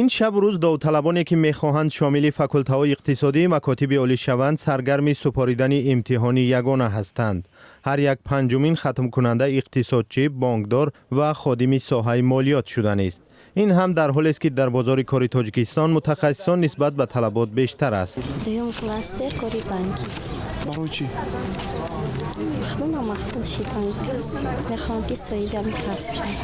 Ин шабу рӯз довталабоне, ки мехоҳанд шомили факултаҳои иқтисодии макотиби олӣ шаванд, саргарми супоридани имтиҳони ягона ҳастанд. Ҳар як панҷумин хатмкунанда иқтисодчӣ, бонкдор ва ходими соҳаи молиёт шуданист. Ин ҳам дар ҳолест, ки дар бозори кори Тоҷикистон мутахассисон нисбат ба талабот бештар аст. Дуюм кластер кори банкӣ. Барои чӣ? Худам маҳдуд шидам, мехоҳам, ки соҳиби ҳамин касб шавам.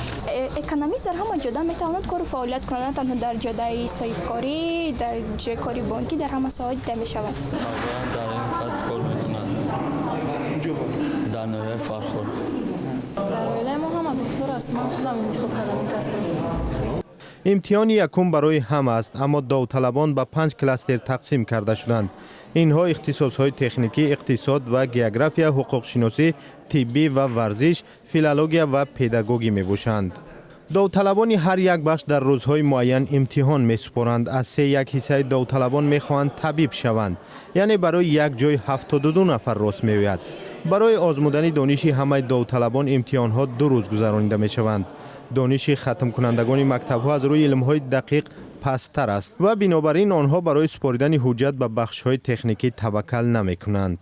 Экономист дар ҳама ҷода метавонад кору фаъолият кунад, на танҳо дар ҷодаи соҳибкорӣ, дар ҷои кори бонкӣ, дар ҳама соҳа дида мешавад. Тақрибан дар ин касб кор мекунад дар ноҳияи Фархор. Дар оилаи мо ҳама духтур аст, ман худам интихоб кардам ин касбро. Имтиҳони якум барои ҳама аст, аммо довталабон ба панҷ кластер тақсим карда шуданд. Инҳо ихтисосҳои техникӣ, иқтисод ва география, ҳуқуқшиносӣ, тиббӣ ва варзиш, филология ва педагогӣ мебошанд. Довталабони ҳар як бахш дар рӯзҳои муайян имтиҳон месупоранд. Аз се як ҳиссаи довталабон мехоҳанд табиб шаванд, яъне барои як ҷой 72 нафар рост меояд. Барои озмудани дониши ҳамаи довталабон имтиҳонҳо 2 рӯз гузаронида мешаванд. Дониши хатмкунандагони мактабҳо аз рӯи илмҳои дақиқ пасттар аст ва бинобар ин онҳо барои супоридани ҳуҷҷат ба бахшҳои техникӣ таваккал намекунанд.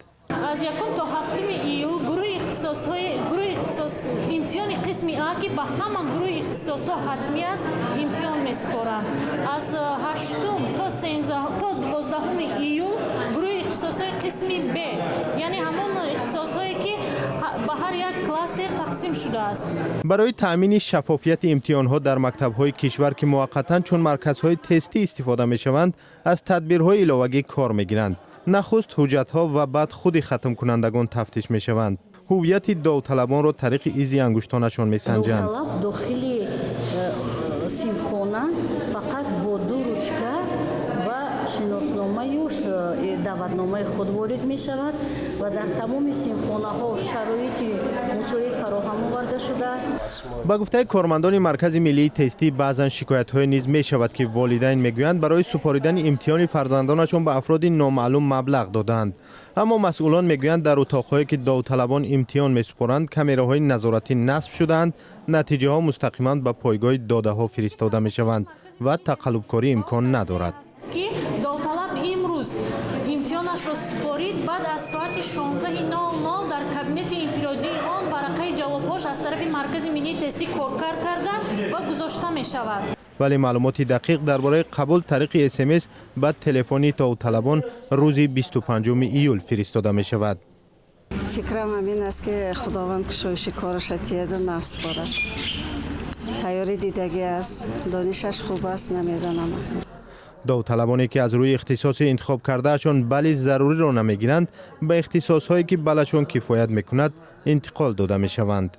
Аз 1 то 7 июл гурӯҳи ихтисосҳои гурӯҳи ихтисос имтиҳони қисми А, ки ба ҳама гурӯҳи ихтисосҳо ҳатмӣ аст, имтиҳон месупоранд. Аз 8 то 13 то 12 июл гурӯҳи ихтисосҳои қисми Б, яъне ҳамон ихтисосҳое, ки ба ҳар як кластер тақсим шудааст. Барои таъмини шаффофияти имтиҳонҳо дар мактабҳои кишвар, ки муваққатан чун марказҳои тестӣ истифода мешаванд, аз тадбирҳои иловагӣ кор мегиранд. Нахуст ҳуҷҷатҳо ва баъд худи хатмкунандагон тафтиш мешаванд. Ҳуввияти довталабонро тариқи изи ангуштонашон месанҷанд. Довталаб дохили синфхона фақат бо ду ручка ва шиносномаю даъватномаи худ ворид мешавад ва дар тамоми синфхонаҳо шароити мусоид фароҳам оварда шудааст. Ба гуфтаи кормандони Маркази миллии тестӣ, баъзан шикоятҳое низ мешавад, ки волидайн мегӯянд, барои супоридани имтиҳони фарзандонашон ба афроди номаълум маблағ додаанд. Аммо масъулон мегӯянд, дар утоқҳое, ки довталабон имтиҳон месупоранд, камераҳои назоратӣ насб шудаанд, натиҷаҳо мустақиман ба пойгоҳи додаҳо фиристода мешаванд ва тақаллубкорӣ имкон надорад. Ки довталаб имрӯз имтиҳонашро супорид, баъд аз соати 16:00 дар кабинети инфиродии он варақаи ҷавобҳош аз тарафи Маркази миллии тестӣ коркард карда ва гузошта мешавад. Вале маълумоти дақиқ дар бораи қабул тариқи СМС ба телефони довталабон рӯзи 25 июл фиристода мешавад. Фикрам ҳамин аст, ки Худованд кушоиши кораша тияду нафс борад. Тайёрӣ дидагӣ аст, донишаш хуб аст, намедонам. Довталабоне, ки аз рӯи ихтисоси интихобкардаашон балли заруриро намегиранд, ба ихтисосҳое, ки баллашон кифоят мекунад, интиқол дода мешаванд.